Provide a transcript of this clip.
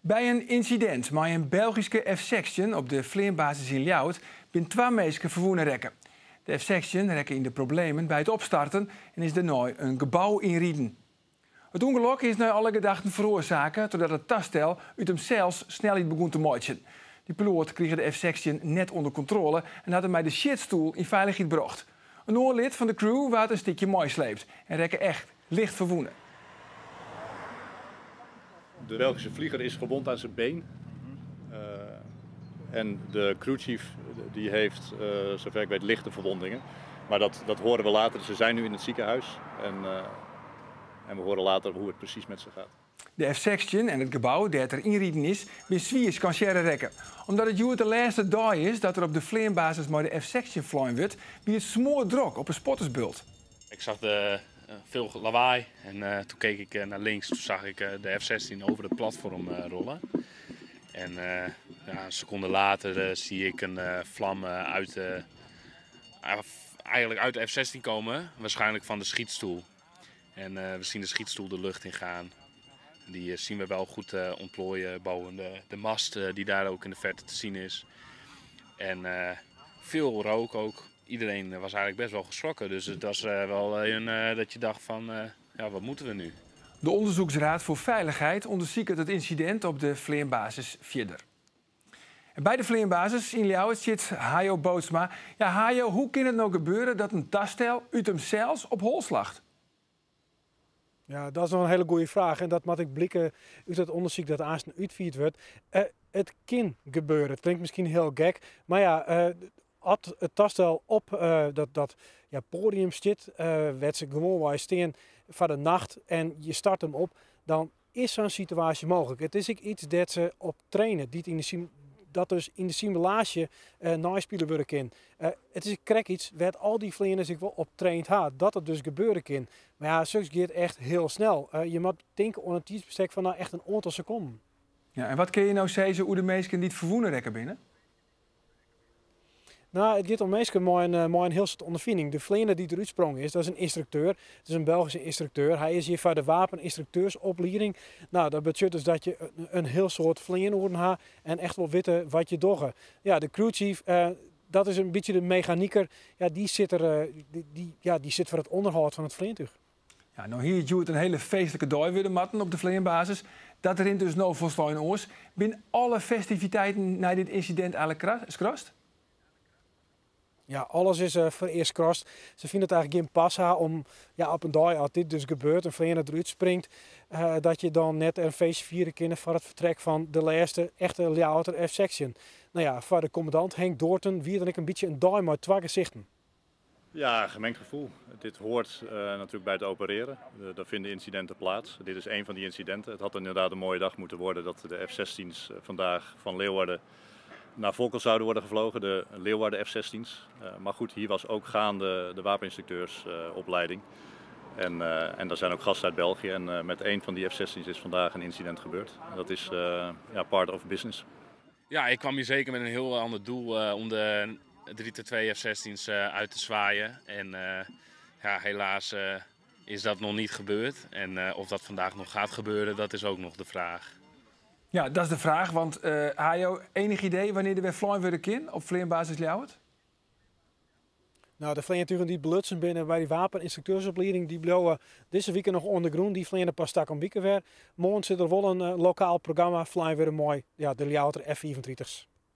By in ynsidint mei in Belgyske F-16 op de fleanbasis yn Ljouwert binne twa minsken ferwûne rekke. De F-16 rekke yn de problemen by it opstarten en is dêrnei in gebou ynriden. It ûngelok is nei alle gedachten feroarsake trochdat it tastel út himsels snelheid begûn te meitsjen. De piloat krige de F-16 net ûnder kontrôle en hat him mei de sjitstoel yn feilichheid brocht. In oar lid fan de crew waard in stikje meisleept en rekke ek licht ferwûne. De Belgische vlieger is gewond aan zijn been. En de crewchief die heeft, zover ik weet, lichte verwondingen. Maar dat horen we later. Ze zijn nu in het ziekenhuis en we horen later hoe het precies met ze gaat. De F-16 en it gebou dêr't er ynriden is, binne swier skansearre rekke. Omdat it hjoed de lêste dei is dat der op de fleanbasis mei de F-16 flein wurdt, wie it smoardrok op 'e spottersbult. Ik zag veel lawaai en toen keek ik naar links. Toen zag ik de F-16 over het platform rollen. En ja, een seconde later zie ik een vlam eigenlijk uit de F-16 komen. Waarschijnlijk van de schietstoel. En we zien de schietstoel de lucht in gaan. Die zien we wel goed ontplooien boven de mast die daar ook in de verte te zien is. En veel rook ook. Iedereen was eigenlijk best wel geschrokken. Dus het was wel een, dat je dacht van, ja, wat moeten we nu? De Onderzoeksraad voor Veiligheid ûndersiket it ynsidint op de fleanbasis fierder. En by de fleanbasis yn Ljouwert sit Hajo Bootsma. Ja, Hajo, hoe kin it no gebeure dat in tastel út himsels op hol slacht? Ja, dat is noch in hiele goede fraach. En dat moat ek blike út it ûndersyk dat aanst útfierd wurdt. It kin gebeure. It klinkt miskien hiel gek. Mar ja, as it tastel op dat, ja, poadium stiet, wêr't se gewoanwei stean foar de nacht en je start him op, dan is sa'n situaasje mooglik. It is ek yts dêr't se op traine, dy't yn de dat dus yn de simulaasje neispile wurde kin. It is krekt yts wêr't al dy fleaners ek wol op traind ha, dat it dus gebeure kin. Mar ja, soks giet echt hiel snel. Je moatte tinke oan in tiidsbestek fan no echt in oantal sekonden. Ja, en wat kinne je no sizze oer de minsken dy't ferwûne rekke binne? No, it giet om minsken mei in hiel soad ûnderfining. De fleaner dy't derút sprongen is, dat is in ynstrukteur. It is in Belgyske ynstrukteur. Hy is hjir foar de wapenynstrukteursopleiding. No, dat betsjut dus dat je in hiel soad fleanoeren ha en echt wol witte wat je dogge. Ja, de crewchief, dat is in bytsje de mechaniker. Ja, dy sit der, dy, ja, dy sit foar it ûnderhâld fan it fleantúch. Ja, no hie it hjoed in hiele feestlike dei wurde moatten op de fleanbasis. Dat rint dus no folslein oars. Binne alle festiviteiten nei dit ynsidint eigentlik skrast? Ja, alles is foarearst skrast. Se fine it eigentlik gjin pas ha om, ja, op in dei as dit dus gebeurt, in fleaner derút springt, dat je dan net in feestje fiere kinne foar it fertrek fan de lêste echte Ljouwerter F-16. No ja, foar de kommandant Henk Doorten wie it dan ek in bytsje in dei mei twa gesichten. Ja, gemengd gevoel. Dit hoort natuurlijk bij het opereren. Daar vinden incidenten plaats. Dit is een van die incidenten. Het had inderdaad een mooie dag moeten worden dat de F-16's vandaag van Leeuwarden naar Volkel zouden worden gevlogen, de Leeuwarden F-16's. Maar goed, hier was ook gaande de wapeninstructeursopleiding. En daar zijn ook gasten uit België. En met een van die F-16's is vandaag een incident gebeurd. Dat is, ja, part of business. Ja, ik kwam hier zeker met een heel ander doel om de 3-2 F-16's uit te zwaaien. En ja, helaas is dat nog niet gebeurd. En of dat vandaag nog gaat gebeuren, dat is ook nog de vraag. Ja, dat is de fraach, want Hajo, ienich idee wannear't der wer flein wurde kin op fleanbasis Ljouwert? No, de fleantugen dy't belutsen binne by dy wapenynstrukteursopleiding, dy bliuwe dizze wike noch oan de grûn. Dy fleane pas takom wike wer. Moarn sit der wol in lokaal programma flein wurde mei, ja, de Ljouwerter F-35's.